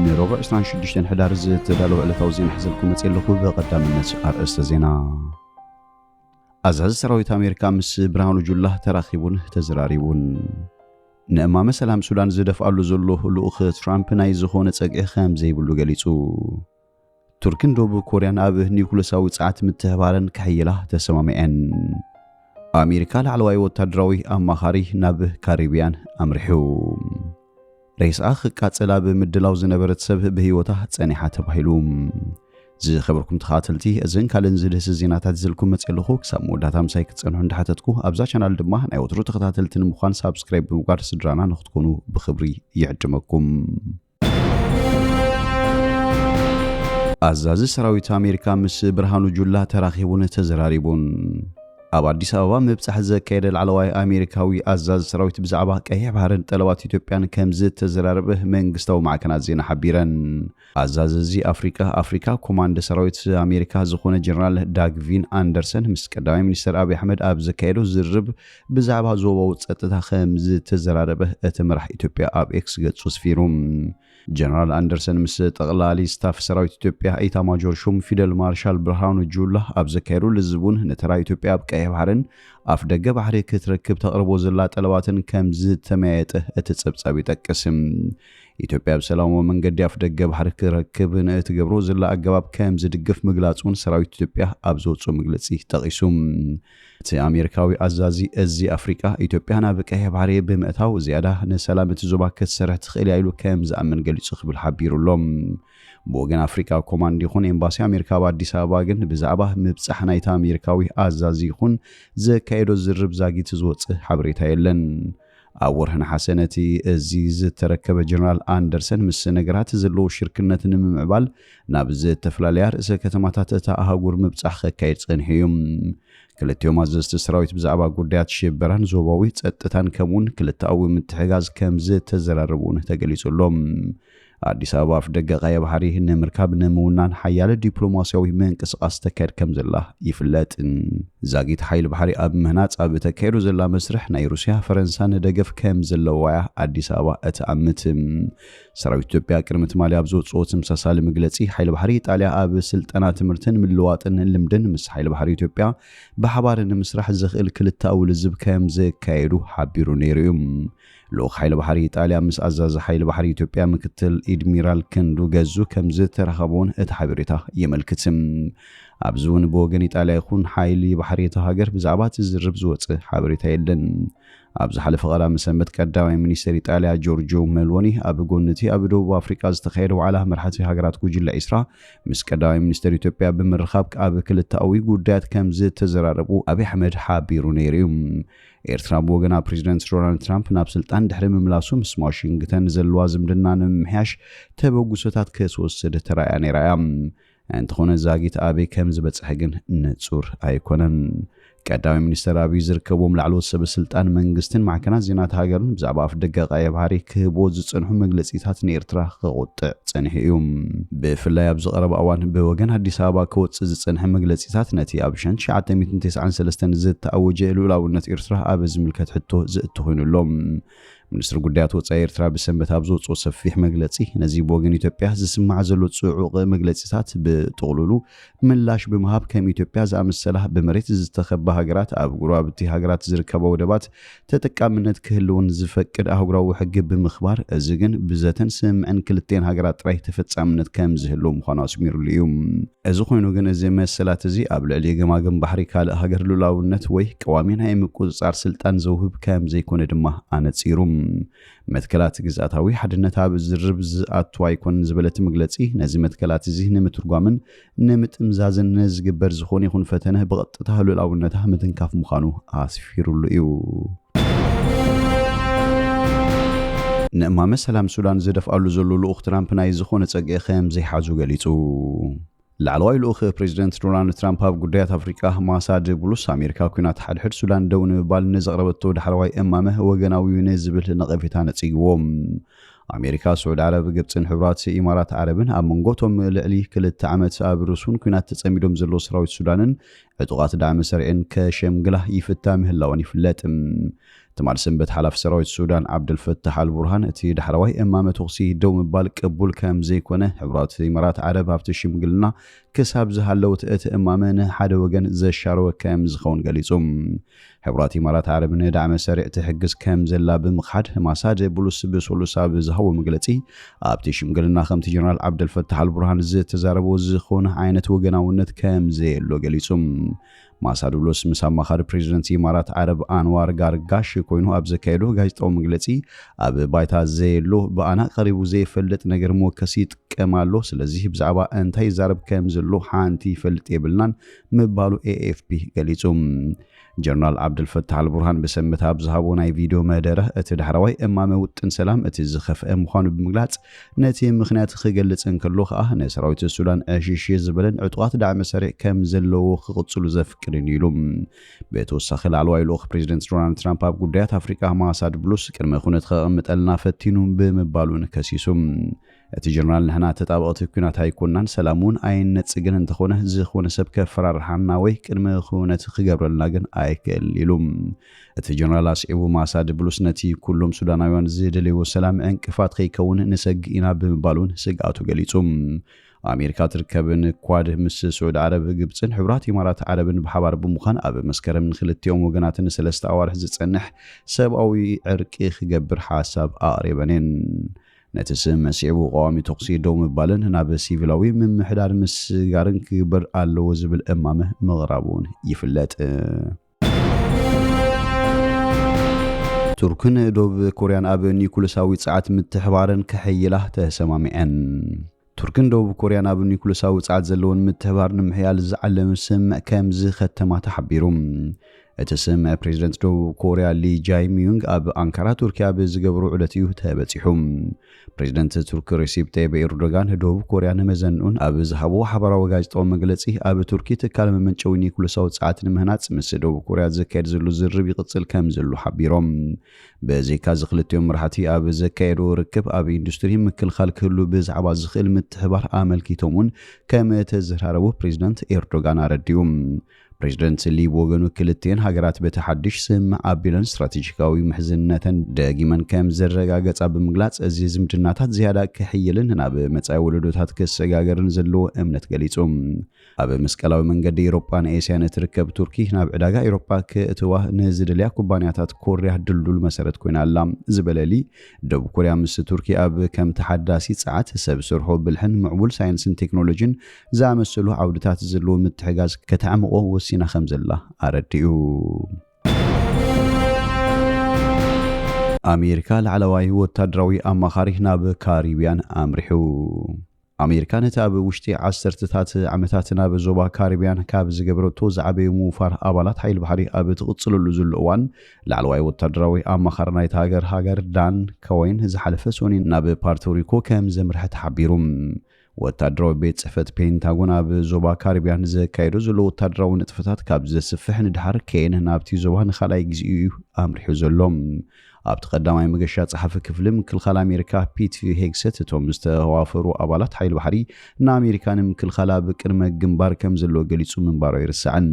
ንረቡዕ ዕስራን ሽዱሽተን ሕዳር ዝተዳለወ ዕለታዊ ዜና ሒዘልኩም መፅእ ኣለኹ። ብቐዳምነት ኣርእስተ ዜና። ኣዛዚ ሰራዊት ኣሜሪካ ምስ ብርሃኑ ጁላ ተራኺቡን ተዘራሪቡን። ንእማመ ሰላም ሱዳን ዝደፍኣሉ ዘሎ ልኡኽ ትራምፕ ናይ ዝኾነ ጸግዒ ከም ዘይብሉ ገሊጹ። ቱርክን ደቡብ ኮርያን ኣብ ኒውክለሳዊ ጸዓት ምትሕባረን ክሕይላ ተሰማሚዐን። ኣሜሪካ ላዕለዋይ ወታደራዊ ኣማኻሪ ናብ ካሪብያን ኣምሪሑ። ሬስኣ ክቃጸል ኣብ ምድላው ዝነበረት ሰብ ብህይወታ ጸኒሓ ተባሂሉ። ዝኸበርኩም ተኸታተልቲ፣ እዘን ካልእን ዝድህሲ ዜናታት ይዘልኩም መጽእ ኣለኹ። ክሳብ መወዳእታ ምሳይ ክትጸንሑ እንዳሓተትኩ፣ ኣብዛ ቻናል ድማ ናይ ወትሩ ተኸታተልቲ ንምዃን ሳብስክራይብ ብምግባር ስድራና ንክትኮኑ ብኽብሪ ይዕድመኩም። ኣዛዚ ሰራዊት ኣሜሪካ ምስ ብርሃኑ ጁላ ተራኺቡን ተዘራሪቡን። ኣብ ኣዲስ ኣበባ ምብጻሕ ዘካየደ ላዕለዋይ ኣሜሪካዊ ኣዛዚ ሰራዊት ብዛዕባ ቀይሕ ባህርን ጠለባት ኢትዮጵያን ከም ዝተዘራረበ መንግስታዊ ማዕከናት ዜና ሓቢረን። ኣዛዚ እዚ ኣፍሪቃ፣ ኣፍሪካ ኮማንድ ሰራዊት ኣሜሪካ ዝኾነ ጀነራል ዳግቪን ኣንደርሰን ምስ ቀዳማይ ሚኒስትር ኣብይ ኣሕመድ ኣብ ዘካየዶ ዝርርብ ብዛዕባ ዞባዊ ጸጥታ ከም ዝተዘራረበ እቲ መራሕ ኢትዮጵያ ኣብ ኤክስ ገጹ ስፊሩ። ጀነራል ኣንደርሰን ምስ ጠቕላሊ ስታፍ ሰራዊት ኢትዮጵያ ኢታማጆር ሹም ፊደል ማርሻል ብርሃኑ ጁላ ኣብ ዘካየዱ ልዝቡን ንተራ ኢትዮጵያ ኣብ ቀይሕ ባሕርን ኣፍ ደገ ባሕሪ ክትረክብ ተቕርቦ ዘላ ጠለባትን ከም ዝተመያየጠ እቲ ጸብጻብ ይጠቅስ። ኢትዮጵያ ብሰላማዊ መንገዲ ኣፍ ደገ ባሕሪ ክረክብ ንእትገብሮ ዘላ ኣገባብ ከም ዝድግፍ ምግላጹን ሰራዊት ኢትዮጵያ ኣብ ዘውፅኦ መግለጺ ጠቒሱ። እቲ ኣሜሪካዊ ኣዛዚ እዚ ኣፍሪቃ ኢትዮጵያ ናብ ቀይሕ ባሕሪ ብምእታው ዝያዳ ንሰላም እቲ ዞባ ክትሰርሕ ትኽእል እያ ኢሉ ከም ዝኣምን ገሊጹ ክብል ሓቢሩ ኣሎ። ብወገን ኣፍሪቃ ኮማንድ ይኹን ኤምባሲ ኣሜሪካ ኣብ ኣዲስ ኣበባ ግን ብዛዕባ ምብጻሕ ናይቲ ኣሜሪካዊ ኣዛዚ ይኹን ዘካየዶ ዝርብ ዛጊት ዝወጽእ ሓበሬታ የለን። ኣብ ወርሒ ነሓሰ ነቲ እዚ ዝተረከበ ጀነራል ኣንደርሰን ምስ ነገራት ዘለዎ ሽርክነት ንምምዕባል ናብ ዝተፈላለያ ርእሰ ከተማታት እታ ኣህጉር ምብጻሕ ከካይድ ጸኒሑ እዩ። ክልቲኦም ኣዘዝቲ ሰራዊት ብዛዕባ ጉዳያት ሽበራን ዞባዊ ጸጥታን ከምኡውን ክልተኣዊ ምትሕጋዝ ከም ዝተዘራረቡ እውን ተገሊጹ ኣሎ። ኣዲስ ኣበባ ኣፍ ደገ ቀይ ባሕሪ ንምርካብ ንምውናን ሓያለ ዲፕሎማሲያዊ ምንቅስቃስ ተካየድ ከም ዘላ ይፍለጥ። ዛጊት ሓይሊ ባሕሪ ኣብ ምህናጽ ኣብ ተካየዶ ዘላ መስርሕ ናይ ሩስያ ፈረንሳ ንደገፍ ከም ዘለዋ እያ ኣዲስ ኣበባ እትኣምት። ሰራዊት ኢትዮጵያ ቅድሚ ትማሊ ኣብ ዘውፅኦ ተመሳሳሊ መግለፂ ሓይሊ ባሕሪ ኢጣልያ ኣብ ስልጠና ትምህርትን ምልዋጥን ልምድን ምስ ሓይሊ ባሕሪ ኢትዮጵያ ብሓባር ንምስራሕ ዘኽእል ክልተኣዊ ልዝብ ከም ዘካየዱ ሓቢሩ ነይሩ እዩ። ልኡኽ ሓይሊ ባሕሪ ኢጣልያ ምስ ኣዛዚ ሓይሊ ባሕሪ ኢትዮጵያ ምክትል ኢድሚራል ክንዱ ገዙ ከም ዝተራኸቡ እውን እቲ ሓበሬታ የመልክት። ኣብዚ እውን ብወገን ኢጣልያ ይኹን ሓይሊ ባሕሪ እታ ሃገር ብዛዕባ እቲ ዝርብ ዝወፀ ሓበሬታ የለን። ኣብ ዝሓለፈ ቀዳሚ ሰንበት ቀዳማይ ሚኒስትር ኢጣልያ ጆርጆ ሜሎኒ ኣብ ጎኒ እቲ ኣብ ደቡብ ኣፍሪቃ ዝተኻየደ ዋዕላ መራሕቲ ሃገራት ጉጅለ ዒስራ ምስ ቀዳማይ ሚኒስትር ኢትዮጵያ ብምርኻብ ኣብ ክልተኣዊ ጉዳያት ከም ዝተዘራረቡ ኣብይ ኣሕመድ ሓቢሩ ነይሩ እዩ። ኤርትራ ብወገና ፕሬዚደንት ዶናልድ ትራምፕ ናብ ስልጣን ድሕሪ ምምላሱ ምስ ዋሽንግተን ዘለዋ ዝምድና ንምምሕያሽ ተበግሶታት ክትወስድ ተራእያ ነይራ እያ። እንተኾነ ዛጊት ኣበይ ከም ዝበጽሐ ግን ንጹር ኣይኮነን። ቀዳማይ ሚኒስትር ኣብይ ዝርከብዎም ላዕለዎት ሰበ ስልጣን መንግስትን ማዕከናት ዜናት ሃገርን ብዛዕባ ኣፍ ደገ ቀይሕ ባሕሪ ክህብዎ ዝጸንሑ መግለጺታት ንኤርትራ ክቆጥዕ ጸኒሑ እዩ። ብፍላይ ኣብዚ ቀረባ እዋን ብወገን ኣዲስ ኣበባ ክወጽእ ዝጸንሐ መግለጺታት ነቲ ኣብ ሸንት ትሽዓተ ሚእትን ተስዓን ሰለስተን ዝተኣወጀ ልኡላውነት ኤርትራ ኣብ ዝምልከት ሕቶ ዘእቱ ኮይኑ ኣሎ። ሚኒስትሪ ጉዳያት ወጻኢ ኤርትራ ብሰንበት ኣብ ዘውጽኦ ሰፊሕ መግለጺ፣ ነዚ ብወገን ኢትዮጵያ ዝስማዕ ዘሎ ጽዑቕ መግለጺታት ብጥቕሉሉ ምላሽ ብምሃብ ከም ኢትዮጵያ ዝኣመሰላ ብመሬት ዝተኸባ ሃገራት ኣብ ጎረባብቲ ሃገራት ዝርከባ ወደባት ተጠቃምነት ክህልውን ዝፈቅድ ኣህጉራዊ ሕጊ ብምኽባር፣ እዚ ግን ብዘተን ስምምዕን ክልቲኤን ሃገራት ጥራይ ተፈጻምነት ከም ዝህልዎ ምዃኑ ኣስሚሩሉ እዩ። እዚ ኮይኑ ግን እዚ መሰላት እዚ ኣብ ልዕሊ ገማግም ባሕሪ ካልእ ሃገር ልኡላውነት ወይ ቀዋሚ ናይ ምቁጽጻር ስልጣን ዘውህብ ከም ዘይኮነ ድማ ኣነጺሩ። መትከላት ግዝኣታዊ ሓድነት ኣብ ዝርብ ዝኣቱ ኣይኮነን ዝበለ እቲ መግለጺ፣ ነዚ መትከላት እዚ ንምትርጓምን ንምጥምዛዝን ንዝግበር ዝኾነ ይኹን ፈተነ ብቐጥታ ልኡላውነታ ምትንካፍ ምዃኑ ኣስፊሩሉ እዩ። ንእማመ ሰላም ሱዳን ዝደፍኣሉ ዘሎ ልኡኽ ትራምፕ ናይ ዝኾነ ጸግዒ ከም ዘይሓዙ ገሊጹ። ላዕለዋይ ልኡኽ ፕሬዚደንት ዶናልድ ትራምፕ ኣብ ጉዳያት ኣፍሪቃ ማሳድ ቡሉስ ኣሜሪካ ኲናት ሓድሕድ ሱዳን ደው ንምባል ንዘቕረበቶ ዳሕረዋይ እማመ ወገናዊ እዩ ንዝብል ነቐፌታ ነጺግዎ። ኣሜሪካ፣ ስዑድ ዓረብ፣ ግብጽን ሕቡራት ኢማራት ዓረብን ኣብ መንጎ እቶም ልዕሊ ክልተ ዓመት ኣብ ርሱን ኲናት ተጸሚዶም ዘለዉ ሰራዊት ሱዳንን ዕጡቓት ዳዕመ ሰሪዐን ከሸምግላ ይፍታ ምህላወን ይፍለጥ። ትማል ሰንበት ሓላፊ ሰራዊት ሱዳን ዓብደልፈታሕ ኣልቡርሃን እቲ ዳሕረዋይ እማመ ተኹሲ ደው ምባል ቅቡል ከም ዘይኮነ፣ ሕቡራት ኢማራት ዓረብ ኣብቲ ሽምግልና ክሳብ ዝሃለውት እቲ እማመ ንሓደ ወገን ዘሻረወ ከም ዝኸውን ገሊጹ። ሕቡራት ኢማራት ዓረብ ንዳዕመ ሰሪዕ ትሕግዝ ከም ዘላ ብምኽሓድ፣ ማሳድ ብሉስ ብሰሉስ ኣብ ዝሃቦ መግለጺ፣ ኣብቲ ሽምግልና ከምቲ ጀነራል ዓብደልፈታሕ ኣልቡርሃን ዝተዛረቦ ዝኾነ ዓይነት ወገናውነት ከም ዘየሎ ገሊጹ። ማሳድ ብሉስ ምስ ኣማኻሪ ፕሬዚደንት ኢማራት ዓረብ ኣንዋር ጋርጋሽ ኮይኑ ኣብ ዘካየዶ ጋዜጣዊ መግለጺ፣ ኣብ ባይታ ዘየሎ ብኣና ቀሪቡ ዘይፈልጥ ነገር መወከሲ ይጥቀም ኣሎ፣ ስለዚህ ብዛዕባ እንታይ ይዛረብ ከም ዘሎ ሓንቲ ይፈልጥ የብልናን ምባሉ ኤኤፍፒ ገሊጹ። ጀነራል ዓብደልፈታሕ ኣልቡርሃን ብሰንበት ኣብ ዝሃቦ ናይ ቪድዮ መደረ፣ እቲ ዳሕረዋይ እማመ ውጥን ሰላም እቲ ዝኸፍአ ምዃኑ ብምግላጽ፣ ነቲ ምኽንያት ክገልጽ እንከሎ ከኣ፣ ንሰራዊት ሱዳን ዕሽሽ ዝበለን ዕጡቓት ዳዕመ ሰሪዕ ከም ዘለዎ ክቕጽሉ ዘፍቅድን እዩ ኢሉ። ብተወሳኺ፣ ላዕለዋይ ልኡኽ ፕሬዚደንት ዶናልድ ትራምፕ ኣብ ጉዳያት ኣፍሪቃ ማሳድ ብሉስ ቅድመ ኩነት ከቐምጠልና ፈቲኑ ብምባሉን ከሲሱ። እቲ ጀነራል፣ ንሕና ተጣበቕቲ ኲናት ኣይኮንናን፣ ሰላም እውን ኣይነጽግን፣ እንተኾነ ዝኾነ ሰብ ከፈራርሓና ወይ ቅድመ ኩነት ክገብረልና ግን ኣይክእልን ኢሉ። እቲ ጀነራል ኣስዒቡ፣ ማሳድ ብሉስ ነቲ ኩሎም ሱዳናውያን ዝደልይዎ ሰላም ዕንቅፋት ከይከውን ንሰግእ ኢና ብምባል እውን ስግኣቱ ገሊጹ። ኣሜሪካ ትርከብን ኳድ ምስ ስዑድ ዓረብ፣ ግብጽን ሕቡራት ኢማራት ዓረብን ብሓባር ብምዃን ኣብ መስከረም ንክልቲኦም ወገናትን ሰለስተ ኣዋርሕ ዝጸንሕ ሰብኣዊ ዕርቂ ክገብር ሓሳብ ኣቕሪበን እየን። ነቲ ስምምዕ ስዒቡ ቀዋሚ ተኹሲ ደው ምባልን ናብ ሲቪላዊ ምምሕዳር ምስጋርን ክግበር ኣለዎ ዝብል እማመ ምቕራቡ እውን ይፍለጥ። ቱርክን ደቡብ ኮርያን ኣብ ኒኩለሳዊ ጸዓት ምትሕባረን ከሐይላ ተሰማሚዐን። ቱርክን ደቡብ ኮርያን ኣብ ኒኩለሳዊ ጸዓት ዘለወን ምትሕባር ንምሕያል ዝዓለመ ስምምዕ ከም ዝኸተማ ተሓቢሩ። እቲ ስምምዕ ፕሬዚደንት ደቡብ ኮርያ ሊ ጃይ ሚዩንግ ኣብ ኣንካራ ቱርኪ ኣብ ዝገበሩ ዑደት እዩ ተበጺሑ። ፕሬዚደንት ቱርኪ ሬሲፕ ጠይብ ኤርዶጋን ደቡብ ኮርያ ንመዘንኡን ኣብ ዝሃብዎ ሓባራዊ ጋዜጣዊ መግለጺ፣ ኣብ ቱርኪ ትካል መመንጨዊ ኒኩለሳዊ ጸዓት ንምህናጽ ምስ ደቡብ ኮርያ ዝካየድ ዘሎ ዝርርብ ይቕጽል ከም ዘሎ ሓቢሮም። ብዘይካዚ ክልቲኦም መራሕቲ ኣብ ዘካየድዎ ርክብ ኣብ ኢንዱስትሪ ምክልኻል ክህሉ ብዛዕባ ዝኽእል ምትሕባር ኣመልኪቶም እውን ከም እተዘራረቡ ፕሬዚደንት ኤርዶጋን ኣረዲኡ። ፕሬዚደንት ሊ ብወገኑ ክልቲኤን ሃገራት በቲ ሓድሽ ስምምዕ ኣቢለን ስትራቴጂካዊ ምሕዝነተን ደጊመን ከም ዘረጋገጻ ብምግላጽ፣ እዚ ዝምድናታት ዝያዳ ክሕይልን ናብ መጻኢ ወለዶታት ክሰጋገርን ዘለዎ እምነት ገሊጹ። ኣብ መስቀላዊ መንገዲ ኤውሮጳን ኤስያን እትርከብ ቱርኪ፣ ናብ ዕዳጋ ኤውሮጳ ክእትዋ ንዝደልያ ኩባንያታት ኮርያ ድልዱል መሰረት ኮይና ኣላ ዝበለ ሊ፣ ደቡብ ኮርያ ምስ ቱርኪ ኣብ ከም ተሓዳሲ ጸዓት፣ ሰብ ሰርሖ ብልሕን ምዕቡል ሳይንስን ቴክኖሎጂን ዝኣመሰሉ ዓውድታት ዘለዎ ምትሕጋዝ ከተዕምቖ ወሲና ከም ዘላ ኣረዲኡ። ኣሜሪካ ላዕለዋይ ወታደራዊ ኣማኻሪ ናብ ካሪብያን ኣምሪሑ። ኣሜሪካ ነቲ ኣብ ውሽጢ ዓሰርተታት ዓመታት ናብ ዞባ ካሪብያን ካብ ዝገበረቶ ዝዓበየ ምውፋር ኣባላት ሓይሊ ባሕሪ ኣብ ትቕጽለሉ ዘሎ እዋን፣ ላዕለዋይ ወታደራዊ ኣማኻሪ ናይታ ሃገር ሃገር ዳን ከወይን ዝሓለፈ ሰኑይ ናብ ፓርቶሪኮ ከም ዘምርሐ ተሓቢሩ። ወታደራዊ ቤት ጽሕፈት ፔንታጎን ኣብ ዞባ ካሪብያን ዘካየዶ ዘሎ ወታደራዊ ንጥፈታት ካብ ዘስፍሕ ንድሓር፣ ኬን ናብቲ ዞባ ንኻልኣይ ግዜኡ እዩ ኣምሪሑ ዘሎ። ኣብቲ ቀዳማይ መገሻ ጸሓፊ ክፍሊ ምክልኻል ኣሜሪካ ፒት ሄግሰት፣ እቶም ዝተዋፈሩ ኣባላት ሓይሊ ባሕሪ ንኣሜሪካ ንምክልኻል ኣብ ቅድመ ግንባር ከም ዘሎ ገሊጹ ምንባሩ ኣይርሳዕን።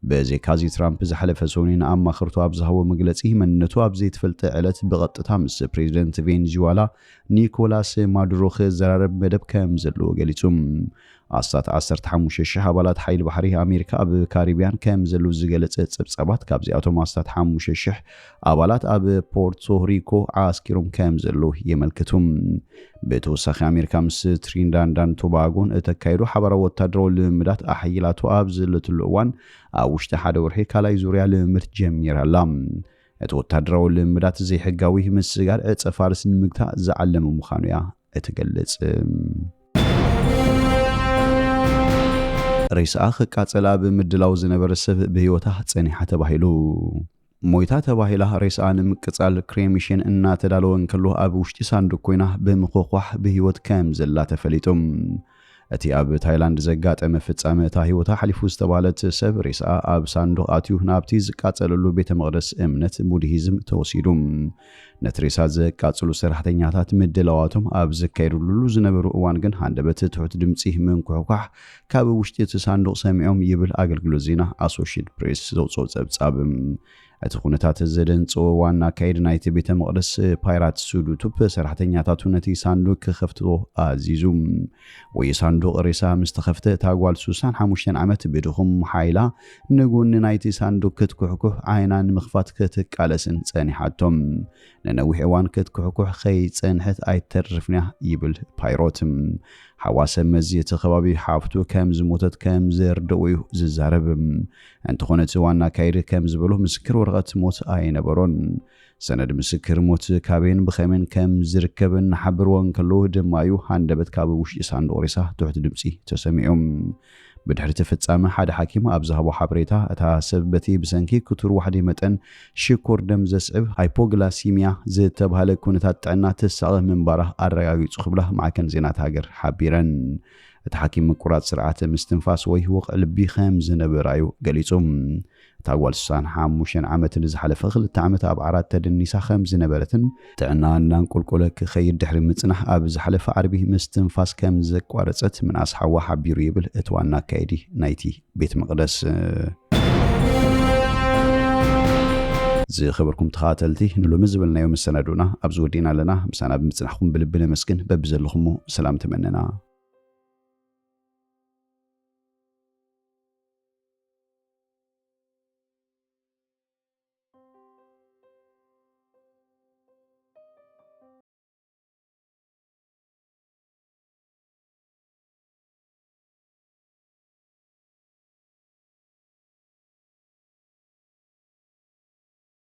ብዘይካዚ፣ ትራምፕ ዝሓለፈ ሰኑይ ንኣማኸርቱ ኣብ ዝሃቦ መግለጺ፣ መንነቱ ኣብ ዘይተፈልጠ ዕለት ብቐጥታ ምስ ፕሬዚደንት ቬንዙዋላ ኒኮላስ ማዱሮ ክዘራረብ መደብ ከም ዘለዎ ገሊጹ። ኣስታት ዓሰርተ ሓሙሽተ ሽሕ ኣባላት ሓይሊ ባሕሪ ኣሜሪካ ኣብ ካሪብያን ከም ዘለዉ ዝገለጸ ጸብጻባት፣ ካብዚኣቶም ኣስታት ሓሙሽተ ሽሕ ኣባላት ኣብ ፖርቶ ሪኮ ዓስኪሮም ከም ዘለዉ የመልክቱ። ብተወሳኺ፣ ኣሜሪካ ምስ ትሪንዳንዳን ቶባጎን እተካይዶ ሓባራዊ ወታደራዊ ልምምዳት ኣሕይላቶ ኣብ ዘለትሉ እዋን፣ ኣብ ውሽጢ ሓደ ወርሒ ካልኣይ ዙርያ ልምምድ ጀሚራ ኣላ። እቲ ወታደራዊ ልምምዳት ዘይሕጋዊ ምስጋር ዕጸ ፋርስ ንምግታእ ዝዓለመ ምዃኑ እያ እትገልጽ። ሬስኣ ክቃጸል ኣብ ምድላው ዝነበረ ሰብ ብህይወታ ጸኒሓ ተባሂሉ። ሞይታ ተባሂላ ሬስኣ ንምቅጻል ክሬሚሽን እናተዳለወ እንከሎ ኣብ ውሽጢ ሳንዱቅ ኮይና ብምኹኳሕ ብህይወት ከም ዘላ ተፈሊጡ። እቲ ኣብ ታይላንድ ዘጋጠመ ፍጻመ እታ ህይወታ ሓሊፉ ዝተባህለት ሰብ ሬስኣ ኣብ ሳንዱቕ ኣትዩ ናብቲ ዝቃጸለሉ ቤተ መቕደስ እምነት ቡድሂዝም ተወሲዱ። ነቲ ሬሳ ዘቃጽሉ ሰራሕተኛታት ምድላዋቶም ኣብ ዘካየድሉ ዝነበሩ እዋን ግን ሃንደበት ትሑት ድምጺ ምንኩሕኳሕ ካብ ውሽጢ እቲ ሳንዱቕ ሰሚዖም ይብል ኣገልግሎት ዜና ኣሶሽየትድ ፕሬስ ዘውጽኦ ጸብጻብ። እቲ ኩነታት ዘደንጸወ ዋና ኣካይዲ ናይቲ ቤተ መቕደስ ፓይራት ሱዱቱፕ ሰራሕተኛታቱ ነቲ ሳንዱቅ ክኸፍትዎ ኣዚዙ። ወይ ሳንዱቅ ሬሳ ምስ ተኸፍተ፣ እታ ጓል ስሳን ሓሙሽተን ዓመት ብድኹም ሓይላ ንጎኒ ናይቲ ሳንዱቅ ክትኩሕኩሕ ዓይና ንምኽፋት ክትቃለስን ጸኒሓቶም። ንነዊሕ እዋን ክትኩሕኩሕ ከይጸንሐት ኣይተርፍንያ ይብል ፓይሮት። ሓዋ ሰብ መዚ እቲ ከባቢ ሓፍቱ ከም ዝሞተት ከም ዘርደኡ እዩ ዝዛረብ። እንተኾነ እቲ ዋና ኣካይዲ ከም ዝበሎ ምስክር ወረቐት ሞት ኣይነበሮን። ሰነድ ምስክር ሞት ካበይን ብኸመይን ከም ዝርከብ እናሓበርዎ እንከለዉ ድማ እዩ ሃንደበት ካብ ውሽጢ ሳንዱቕ ሬሳ ትሑት ድምፂ ተሰሚዑ። ብድሕሪ እቲ ፍጻመ ሓደ ሓኪም ኣብ ዝሃቦ ሓበሬታ፣ እታ ሰብ በቲ ብሰንኪ ክቱር ዋሕዲ መጠን ሽኮር ደም ዘስዕብ ሃይፖግላሲሚያ ዝተባህለ ኩነታት ጥዕና ትሳቐ ምንባራ ኣረጋጊጹ ክብላ ማዕከን ዜናት ሃገር ሓቢረን። እቲ ሓኪም ምቁራጽ ስርዓተ ምስትንፋስ ወይ ወቕዒ ልቢ ከም ዝነበራ እዩ ገሊጹ። እታ ጓል ስሳን ሓሙሽተን ዓመት ንዝሓለፈ ክልተ ዓመት ኣብ ዓራት ተደኒሳ ከም ዝነበረትን ጥዕና እናንቆልቆለ ክኸይድ ድሕሪ ምጽናሕ ኣብ ዝሓለፈ ዓርቢ ምስትንፋስ ከም ዘቋረጸት ምንኣስ ሓዋ ሓቢሩ ይብል እቲ ዋና ኣካየዲ ናይቲ ቤት መቕደስ። ዝኸበርኩም ተኸታተልቲ፣ ንሎሚ ዝበልናዮ መሰናዶና ኣብዚ ወዲእና ኣለና። ምሳና ብምጽናሕኩም ብልቢ ነመስግን። በብዘለኹሞ ሰላም ተመነና።